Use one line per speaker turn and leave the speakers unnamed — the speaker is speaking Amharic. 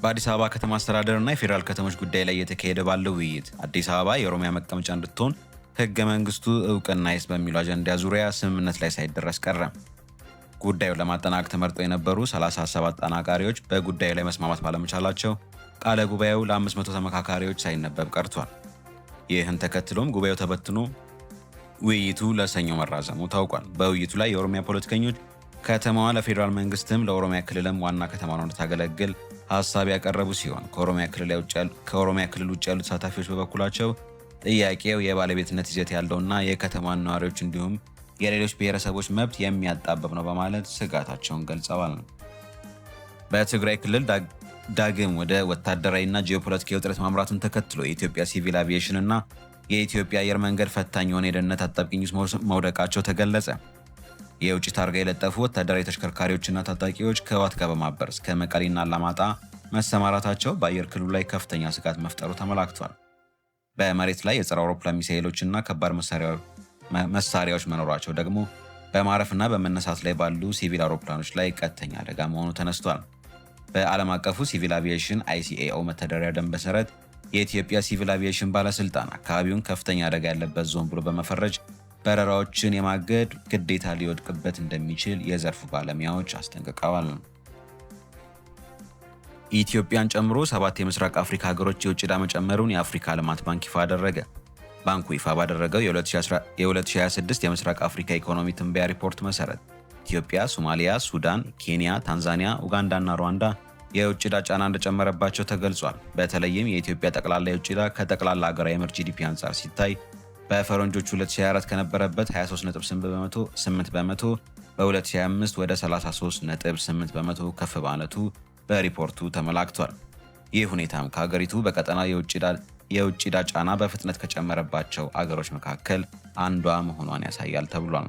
በአዲስ አበባ ከተማ አስተዳደርና የፌዴራል ከተሞች ጉዳይ ላይ እየተካሄደ ባለው ውይይት አዲስ አበባ የኦሮሚያ መቀመጫ እንድትሆን ህገ መንግስቱ እውቅና ይስጥ በሚሉ አጀንዳ ዙሪያ ስምምነት ላይ ሳይደረስ ቀረ። ጉዳዩን ለማጠናቀቅ ተመርጠው የነበሩ 37 አጠናቃሪዎች በጉዳዩ ላይ መስማማት ባለመቻላቸው ቃለ ጉባኤው ለ500 ተመካካሪዎች ሳይነበብ ቀርቷል። ይህን ተከትሎም ጉባኤው ተበትኖ ውይይቱ ለሰኞ መራዘሙ ታውቋል። በውይይቱ ላይ የኦሮሚያ ፖለቲከኞች ከተማዋ ለፌዴራል መንግስትም ለኦሮሚያ ክልልም ዋና ከተማ ሆና እንድታገለግል ሀሳብ ያቀረቡ ሲሆን፣ ከኦሮሚያ ክልል ውጭ ያሉ ተሳታፊዎች በበኩላቸው ጥያቄው የባለቤትነት ይዘት ያለውና የከተማን ነዋሪዎች እንዲሁም የሌሎች ብሔረሰቦች መብት የሚያጣብብ ነው በማለት ስጋታቸውን ገልጸዋል። በትግራይ ክልል ዳግም ወደ ወታደራዊና ጂኦፖለቲካዊ ውጥረት ማምራቱን ተከትሎ የኢትዮጵያ ሲቪል አቪዬሽን እና የኢትዮጵያ አየር መንገድ ፈታኝ የሆነ የደህንነት አጣብቂኝ ውስጥ መውደቃቸው ተገለጸ። የውጭ ታርጋ የለጠፉ ወታደራዊ ተሽከርካሪዎችና ታጣቂዎች ከህወሓት ጋር በማበር እስከ መቀሌና አላማጣ መሰማራታቸው በአየር ክልሉ ላይ ከፍተኛ ስጋት መፍጠሩ ተመላክቷል። በመሬት ላይ የጸረ አውሮፕላን ሚሳኤሎችና ከባድ መሳሪያዎች መኖራቸው ደግሞ በማረፍና በመነሳት ላይ ባሉ ሲቪል አውሮፕላኖች ላይ ቀጥተኛ አደጋ መሆኑ ተነስቷል። በዓለም አቀፉ ሲቪል አቪዬሽን ICAO መተዳደሪያ ደንብ መሰረት የኢትዮጵያ ሲቪል አቪዬሽን ባለስልጣን አካባቢውን ከፍተኛ አደጋ ያለበት ዞን ብሎ በመፈረጅ በረራዎችን የማገድ ግዴታ ሊወድቅበት እንደሚችል የዘርፉ ባለሙያዎች አስጠንቅቀዋል። ኢትዮጵያን ጨምሮ ሰባት የምስራቅ አፍሪካ ሀገሮች የውጭ ዕዳ መጨመሩን የአፍሪካ ልማት ባንክ ይፋ አደረገ። ባንኩ ይፋ ባደረገው የ2026 የምስራቅ አፍሪካ ኢኮኖሚ ትንበያ ሪፖርት መሰረት ኢትዮጵያ፣ ሶማሊያ፣ ሱዳን፣ ኬንያ፣ ታንዛኒያ፣ ኡጋንዳና ሩዋንዳ የውጭ ዕዳ ጫና እንደጨመረባቸው ተገልጿል። በተለይም የኢትዮጵያ ጠቅላላ የውጭ ዕዳ ከጠቅላላ ሀገራዊ ምርት GDP አንጻር ሲታይ በፈረንጆቹ 2024 ከነበረበት 23.8% በ2025 ወደ 33.8% ከፍ ማለቱ በሪፖርቱ ተመላክቷል። ይህ ሁኔታም ከሀገሪቱ በቀጠና የውጭ ዕዳ ጫና በፍጥነት ከጨመረባቸው አገሮች መካከል አንዷ መሆኗን ያሳያል ተብሏል።